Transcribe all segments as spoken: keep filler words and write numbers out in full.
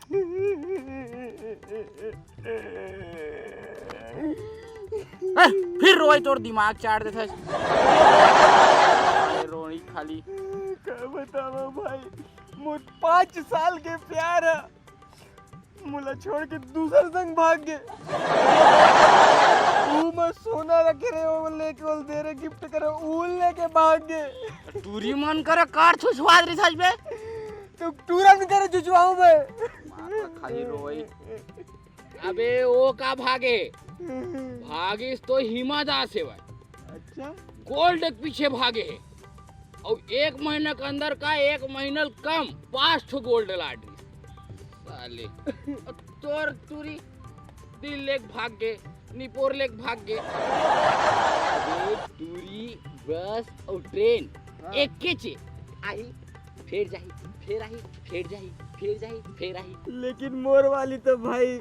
ए, फिर रोई तोर दिमाग चाट देथे। रोई खाली। का बतावा भाई, मोर पाँच साल के प्यार ह, मोला छोड़ के दूसर संग भाग गे। ऊ मैं सोना रखे रहे, वो लेके, वो दे रहे गिफ्ट करे, ऊ लेके भाग गे। टूरी मन करे कार छुछवा दे सच में। तो टूरन करे छुछवाऊ मैं। माता खाली रोई। अबे वो का भागे? भागिस तो हिमा दास हे भाई। अच्छा। गोल्ड के पीछे भागे हे। और एक महीना के अंदर का एक महीना कम पाँच ठो गोल्ड लाटरी। साले। तोर टूरी दिल लेके भाग गे, निपोर लेके भाग गे। अबे टूरी बस और ट्रेन हाँ। एक के चे आई, फेर जाही, फेर आही, फेर जाही, फेर जाही, फेर आही। लेकिन मोर वाली तो भाई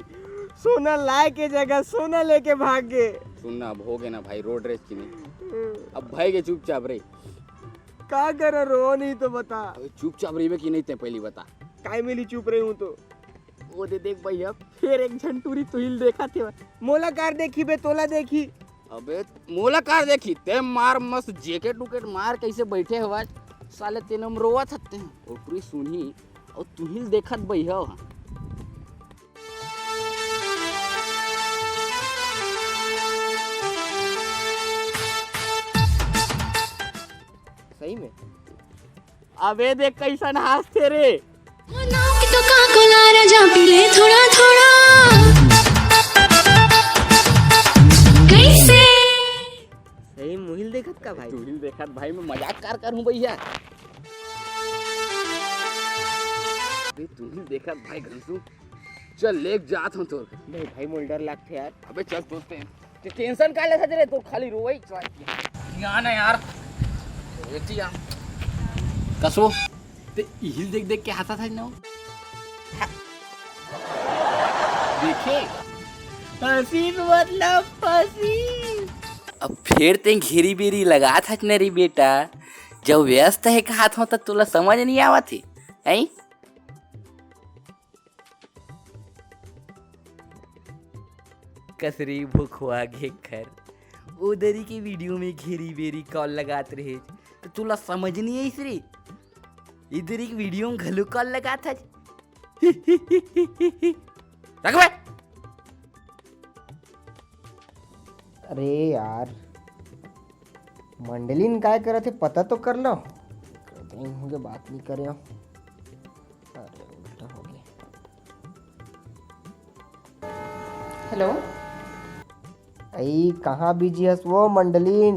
सोना लाए के जगह सोना लेके भाग गे। सुनना, अब हो गे ना भाई, रोड रेस की नहीं। अब भाई के चुपचाप रही। का करा रो नहीं तो बता। अबे चुपचाप रहिबे कि नहीं ते पहली बता। काय मिली चुप रही हूँ तो। वो दे देख भैया, फिर एक झन टूरी तुहिल देखा थे। मोला कार देखी बे, तोला देखी। अबे मोला कार देखी, ते मार मस्त जैकेट उकेट मार कैसे बैठे हवा। साले तेने में रोवत हत्ते हैं। और टूरी सुनही और तुहिल देखत बइहा वहाँ। सही में। अबे देख कैसन हंसथे रे। नाक तो का कोला राजा पी ले थोड़ा थोड़ा। कैसे? सही मुहिल देखत का भाई? तुहिल देखत भाई, मैं मजाक कर कर हूँ भैया। अबे तुहिल देखत भाई घनसू, चल लेके जात हूँ तोर। नहीं भाई, मोल डर लगथे यार। अबे चल तोर ते, ते टेंशन का लेथस रे, तोर खाली रोवई। या ना यार, रोवती या। कसो, ते इहिल देख देख के हंसत हे ना। देखे, हंसी मतलब फंसी। अब फेर ते घेरी बेरी लगात हच न रे बेटा, जब व्यस्त हे कहत हो त तोला समझ नहीं आवत हे, हैं? कसरी भुखवा घेखर, ओ दरी के वीडियो में घेरी बेरी कॉल लगात रहे, त तोला समझ नहीं आइस रे। इधर एक वीडियो में घलो कॉल लगात हच। रख बे। अरे यार, मंडली ने काय करत हे, पता तो कर लो। कई दिन हो गए बात नहीं करे हो। अरे, उल्टा हो गया। हेलो। अई, कहाँ बिजी हस वो मंडलीन?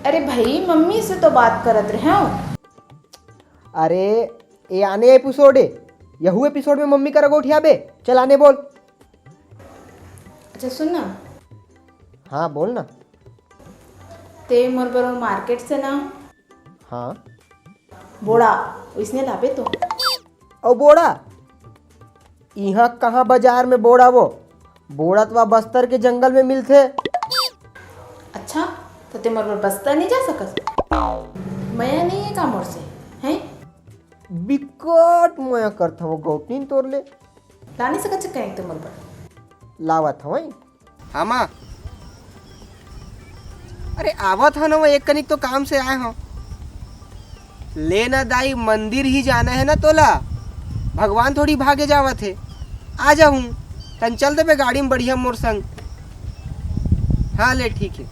अरे भाई, मम्मी से तो बात करत रहे हूँ। अरे, ए आने एपिसोड हे, यहू एपिसोड में मम्मी करा गोठियाबे। चल आने बोल। अच्छा सुन ना। हाँ बोल ना। ते मोर बर मार्केट से ना। हाँ। बोड़ा, ओइसने लाबे तो। अउ बोड़ा? इहाँ कहाँ बाजार में बोड़ा वो? बोड़ा तो बस्तर के जंगल में मिलथे। अच्छा, तो ते मोर बर बस्तर नहीं जा सकस? मया नहीं है का मोर से, हैं? बिकट मया करथव गौतनी तोर ले। ला नहीं सकत कहीं ते मोर बर? लावत हवं। हाँ माँ। अरे आवत ह ना, वो एक कनिक तो काम से आए हो। ले ना दाई, मंदिर ही जाना है ना तोला, भगवान थोड़ी भागे जावत है। आ जाहूँ, तन चल देबे गाड़ी में बढ़िया मोर संग। हाँ ले ठीक है।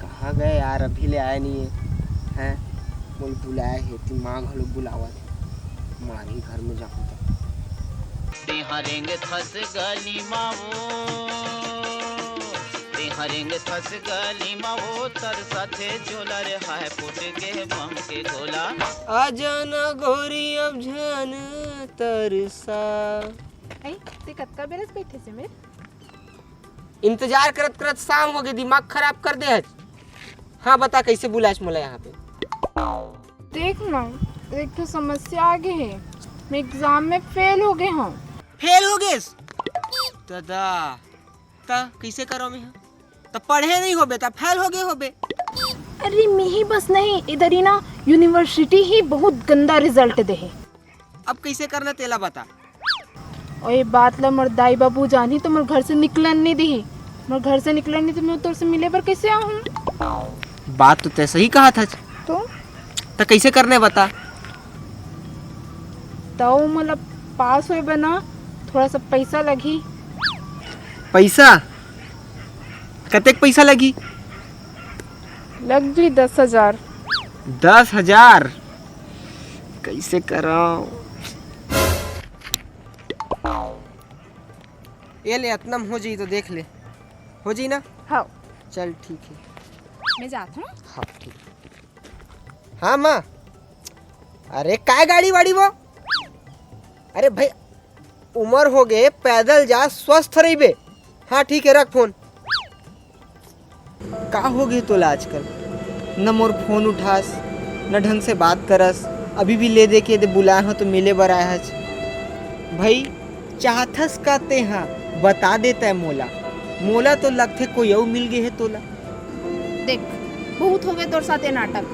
कहाँ गए यार, अभी ले आए नहीं है। हैं, बोल बुलाए है, ती माँ घलो बुलावत है। मारी घर में जाहूँ तो। तेहा रेंग थस गली मा वो, तेहा रेंग थस गली मा वो, तरसथे झोला रे हाय, फूट गे बम के गोला। आ जाना गोरी अब झन तरसा। आई, ते कतका बेरस बैठे से मेर? इंतजार करत करत शाम हो गए, दिमाग खराब कर दे आज। हाँ बता, कैसे बुलाएस मोला यहाँ पे? देख ना, एक ठो समस्या आ गए है, मैं एग्जाम में फेल हो गए हूँ। फेल हो गए? दादा, त कैसे करो मैं? त पढ़े नहीं होबे, त फेल हो गए होबे। अरे मिही बस नहीं, इधर ही ना यूनिवर्सिटी ही बहुत गंदा रिजल्ट दे हे। अब कइसे करना तेला बता। अउ ये बात ला मोर दाई बाबू जानही तो मोर घर से निकलन नहीं दिही। मोर घर से निकलन नहीं तो मैं तोर से मिले बर कइसे आहूँ? बात तो तैं सही कहा था। तो? त कइसे करने बता। तो मतलब पास होए बर ना थोड़ा सा पैसा लगही। पैसा? कतेक पैसा लगही? लग जी दस हजार। दस हजार? कइसे करव? ये ले, अतना म हो जाई तो देख ले। हो जाई ना? हाँ। चल ठीक है। मैं जात हूँ। हाँ ठीक। हाँ माँ। अरे काय गाड़ी वाड़ी वो? अरे भाई, उमर हो गए, पैदल जा, स्वस्थ रहिबे। हाँ ठीक है, रख फोन। का हो गए तोला आजकल? न मोर फोन उठास, न ढंग से बात करस। अभी भी ले दे के दे बुलाए हो तो मिले बर आए हच। भाई, चाहथस का ते हा? बता देता है मोला। मोला तो लगथे कोई अउ मिल गए है तोला। देख, बहुत हो गए तोर साथ ये नाटक।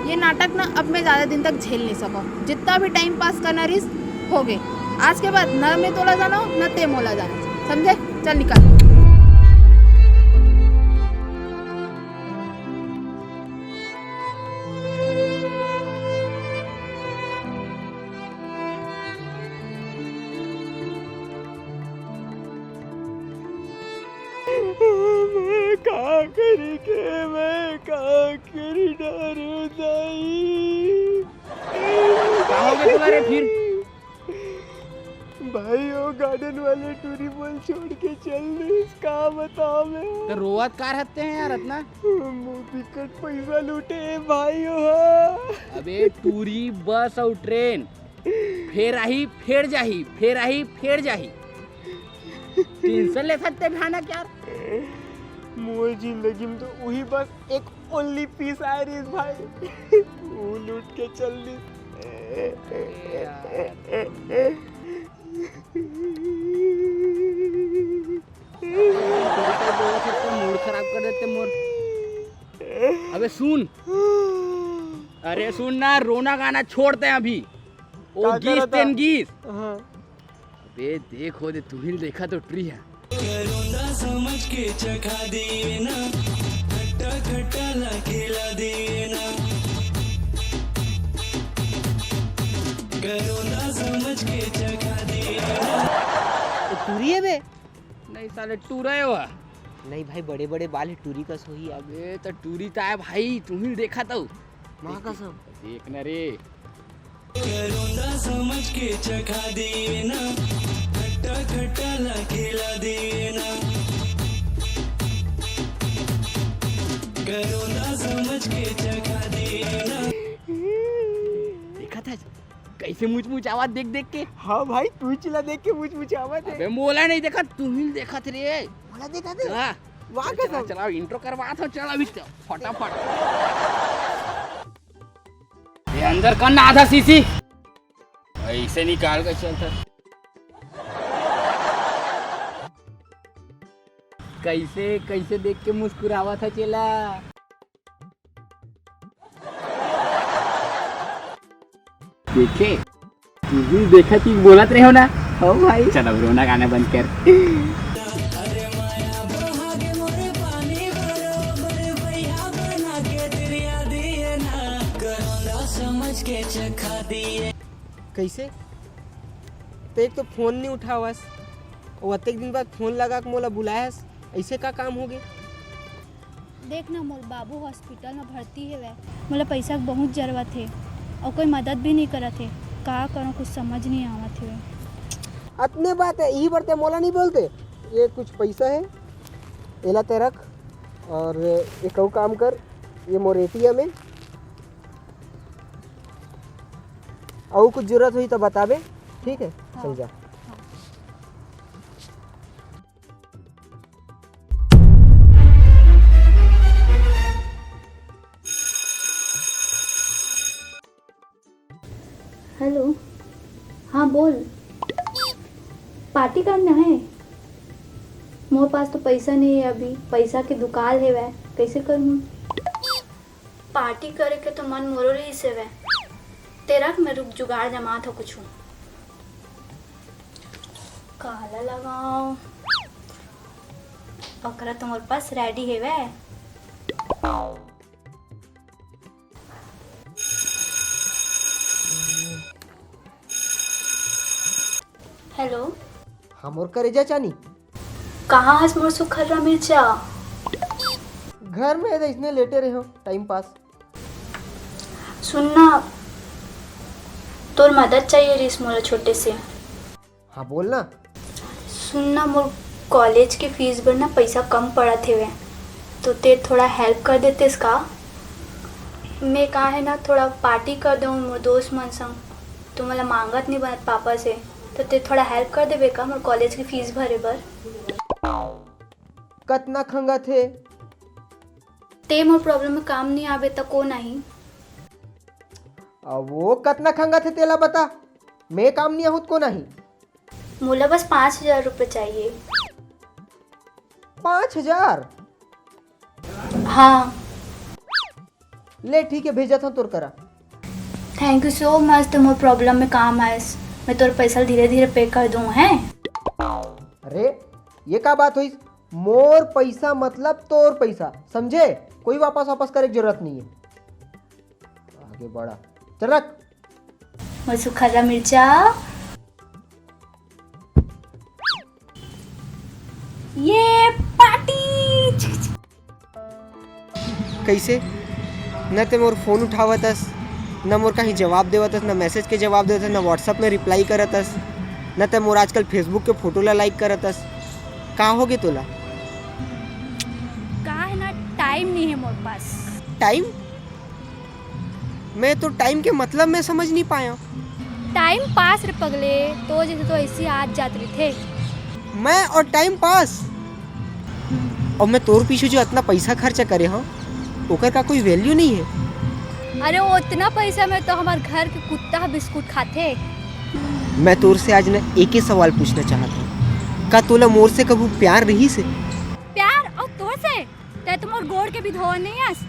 ये नाटक ना अब मैं ज्यादा दिन तक झेल नहीं सको। जितना भी टाइम पास करना रिस, हो गए। आज के बाद ना मैं तोला जानो, ना ते मोला जानो, समझे? चल निकल। मैं का करी के, मैं का करी डरे दाई। का हो गया तुम्हारे फिर? भाई, वो गार्डन वाले टूरी मोला छोड़ के चल दिस, का बताओ मैं। तो रोवत का रहते हैं यार इतना? मोर बिकट पैसा लूटे भाई हो। अबे टूरी, बस और ट्रेन, फेर आही, फेर जाही, फेर आही, फेर जाही। टेंशन ले सकते भयानक यार। मोर जिंदगी में तो वही बस एक ओनली पीस आए रहिस भाई, वो लूट के चल दिस। मूड खराब कर देते मोर। अबे सुन, अरे सुन ना, रोना गाना छोड़ते हैं अभी। वो का गीस करत तेन है? गीस। हाँ। अबे देखो दे, तुहिन देखा तो ट्री है। करोंदा समझ के चखा दिए ना, खट्टा खट्टा ला खिला दिए ना। करोंदा समझ के चखा दिए ना। ये टूरी है बे? नहीं साले, टूरा है वह। नहीं भाई, बड़े बड़े बाल है, टूरी कस होही अब। अबे तो टूरी तो है भाई, तुहिन देखा तो। माँ कसम। देख ना रे। करोंदा समझ के चखा दिए ना, खट्टा खट्टा ला खिला दिए ना। करोंदा समझ के चखा दिए ना। देखा था कैसे मुचमुच आवाज देख देख के। हाँ भाई, टूरी ला देख के मुचमुच आवाज है। अबे मोला नहीं देखा, तुहिन देखा थे रे। मोला देखा थे। चला। वाह चला, कसम। चला, इंट्रो करवा था, चला अभी तो, फटाफट। ये अंदर कर ना आधा सीसी। ऐसे निकाल के चलता। कैसे, कैसे देख के मुस्कुरावा था चेला। देखे, तुम देखा थी, बोलत रहे हो ना। हो भाई। चल अब रोना गाना बंद कर। कैसे? तो एक तो फोन नहीं उठावस, और अतेक दिन बाद फोन लगा के मोला बुलायस, ऐसे का काम हो गए? देख ना, मोर बाबू हॉस्पिटल में भर्ती हेवय, मोला पइसा के बहुत जरूरत हे, अउ कोई मदद भी नहीं करत हे। का करूँ, कुछ समझ नहीं आवत हेवय। अतने बात है, यही बर ते मोला नहीं बोलते। ये कुछ पैसा है, एला ते रख, और एक अउ काम कर, ये मोर एटीएम है, अउ कुछ जरूरत होही तो बताबे, ठीक है? हाँ। चल जा। हाँ। हेलो, हाँ बोल। पार्टी करना है? मोर पास तो पैसा नहीं है अभी, पैसा के दुकाल हेवय, कैसे करूँ? पार्टी करे के तो मन मोरो रहिस हवय। ते रख, मैं रुक जुगाड़ जमात हंव कुछु। काला लगाओ? ओकरा तो मोर पास रेडी हेवय। हेलो। हाँ, मोर करेजा चानी। कहाँ हस मोर सुखर्रा मिर्चा? घर में अइसने लेटे रहे हो, टाइम पास। सुन ना, तोर मदद चाहिए रहिस मोला छोटे से। हाँ, बोल ना। सुन ना, मोर कॉलेज के फीस बर ना पइसा कम पड़त हेवय, तो ते थोड़ा हेल्प कर देतेस का? मैं का हे ना, थोड़ा पार्टी कर देहूँ मोर दोस्त मन संग, तो मोला मांगत नहीं बनत पापा से, तो ते थोड़ा हेल्प कर देबे का मोर कॉलेज के फीस भरे बर? कतना खंगत हे? ते मोर प्रॉब्लम में काम नहीं आबे त कोन आही? अब वो कतना खंगत हे तेला बता, मैं काम नहीं आहूँ त कोन आही? मोला बस पाँच हजार रुपये चाहिए। पाँच हजार? हाँ। ले ठीक है, भेजत हंव तोर करा। Thank you so much, तो मोर प्रॉब्लम में काम आयस। मैं तोर पैसा धीरे धीरे पे कर दूँ, हैं? अरे, ये का बात होइस? मोर पैसा मतलब तोर पैसा, समझे? कोई वापस वापस करे के जरूरत नहीं है। आगे बढ़ा, चल रख। मोर सुखर्रा मिर्चा। ये पार्टी। कइसे? न ते मोर फोन उठावत हस, न मोर कहीं जवाब देवत हस, न मैसेज के जवाब देवत हस, न WhatsApp में रिप्लाई करत हस, न ते मोर आजकल Facebook के फोटो ला लाइक करत हस। का होगे तोला? का है ना, टाइम नहीं है मोर पास। टाइम? मैं तो टाइम के मतलब में समझ नहीं पाया। टाइम पास रे पगले, तो जैसे तो ऐसी आज जात रहिथे। मैं और टाइम पास? और मैं तोर पीछे जो इतना पैसा खर्चा करे हूँ, ओकर का कोई वैल्यू नहीं है? अरे, वो उतना पैसा में तो हमार घर के कुत्ता ह बिस्कुट खाथे। मैं तोर से आज न एक ही सवाल पूछना चाहत हूँ, का तोला मोर से कभू प्यार रहिस हे? प्यार? और तोर से? तै तो मोर गोड़ के भी धोआ नहीं आस।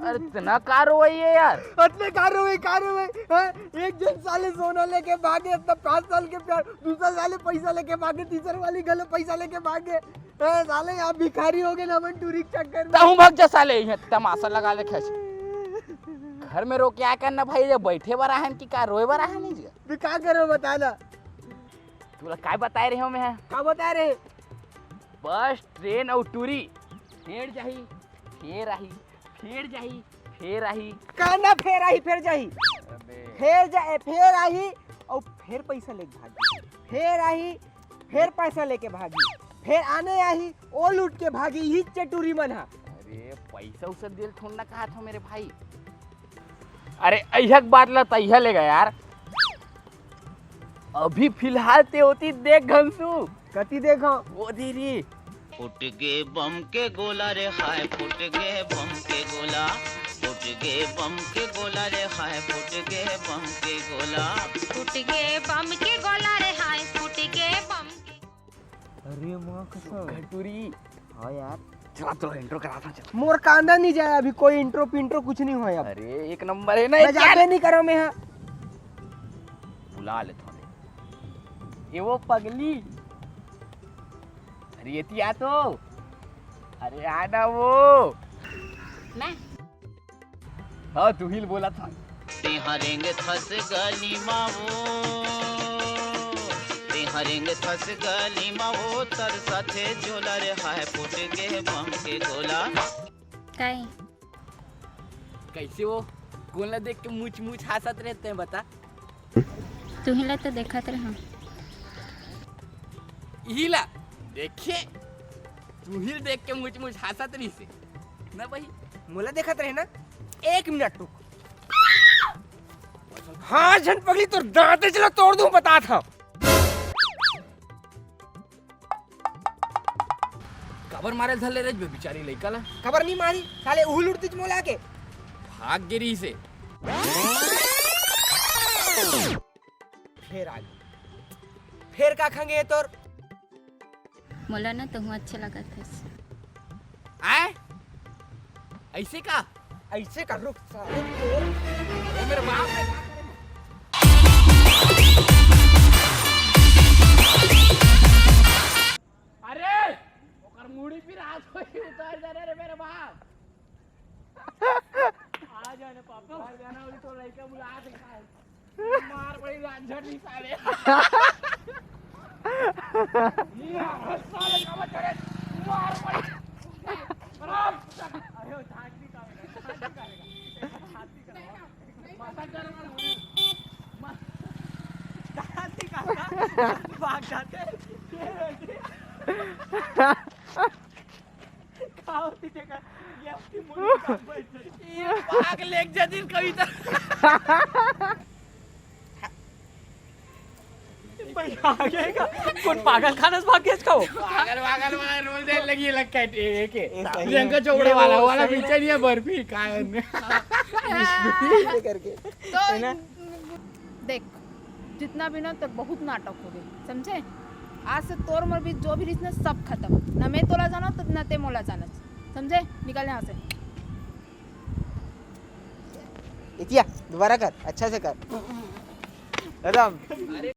अरे, इतना का रोवई है यार? अतने का रोवई, का रोवई? हाँ? एक जन साले सोना लेके भागे, अपना पाँच साल के प्यार, दूसरा साले पैसा लेके भागे, तीसरा वाली गले पैसा लेके भागे। हाँ, साले यहाँ भिखारी हो गए ना, मन टूरी के चक्कर में। तहूँ भाग जा साले, यहाँ तमाशा लगा ले खेच। घर में रो के आ करना भाई, जब बैठे बर आहन कि का रोए बर आहन जी? भी का करो बता ना। तुला काय बताए रहे हो मैं? का बताए रहे? बस ट्रेन और टूरी फेर जाही, फेर आही, फेर जाही, फेर आही। काना फेर आही, फेर जाही। अबे। फेर जा, ए, फेर आही और फेर पैसा लेके भागी। फेर आही, फेर पैसा लेके भागी। फेर आने आही, ओ लूट के भागी, यही चटूरी मन हा। अरे, पैसा उसे दिल थोड़ा ना कहा था मेरे भाई। अरे, अइहक बात ला तइहा लेगा यार। अभी फिलहाल ते होती देख घनसू। कति देखा? वो दे रे। फुट गे बम के गोला रे हाय, फुट गे बम के गोला, फुट गे बम के गोला रे हाय, फुट गे बम के गोला। फुट गे बम के गोला रे हाय, फुट गे बम के। अरे माँ कसम। घटूरी। हाँ यार। चला तो इंट्रो करा था, चल। मोर कांदा नहीं जाए अभी, कोई इंट्रो पिंट्रो कुछ नहीं हुआ अब। अरे एक नंबर है ना मैं यार। जाते नहीं करो मैं यहाँ। बुला ले थोड़े। ये वो पगली। अरे ये आ तो। अरे आना वो। मैं। हाँ, तू ही बोला था। तेहा रेंग थस गली मा वो, तेहा रेंग थस गली मा वो, तर साथे झोला रे हाय, फुट गे बम के गोला। काई? कैसे वो? कोन ला देख के मुच मुच हासत रहते हैं, बता? तुही ला तो देखत रहा। इही ला देखे, तुही देख के मुच मुच हासत रही से। ना भाई, मोला देखत रहे ना, एक मिनट रुक। हाँ, झन पगली, तोर दांते चला तोड़ दूं, बता था। का काबर मारे धर ले रे बे बिचारी लइका ला? काबर नहीं मारी, साले उहू लुटतीच मोला के। भाग गे रहिसे। फेर आ गे। फेर का खंगे हे तोर? मोला ना तहूँ अच्छा लगत हस। आय? ऐसे का? ऐसे का? रुक साले तोर। ओ मेरे बाप रे। अरे, ओकर मुड़ी फिर हाथ होई उतार जा रे मेरे बाप। आ जाने पापा, घर जाना होई तो लइका बुला के खाए। मार पड़ी रांझर नहीं साले। ये साले का मत करे। मार पड़ी। आराम से। अरे, वो झांक नहीं पाएगा, झांक नहीं पाएगा। हाथ नहीं करेगा। मसाज करो, करो। मस-, झांक नहीं पाएगा। भाग जाते। का होती जगह? ये अपनी मुड़ी का बैठ रही। ये भाग लेके जाती कविता। भाई, आगे का? कौन पागल खाना से भाग गया इसका वो? पागल, पागल वाला रोल देने लगी है, लगता है, ए-, ए-, के। ये सही प्रियंका है। चोपड़ा ये वाला, वो वाला सही है। पिक्चर, ये बर्फी, का है? ये करके। तो है ना? देख, जितना भी ना, तोर बहुत नाटक हो गए, समझे? आज से तोर मोर बीच जो भी रिश्ता, सब खत्म। ना मैं तोला जाना, तो ना ते मोला जाना, समझे? निकल यहाँ से। इतिया, दोबारा कर, अच्छा से कर। खत्म।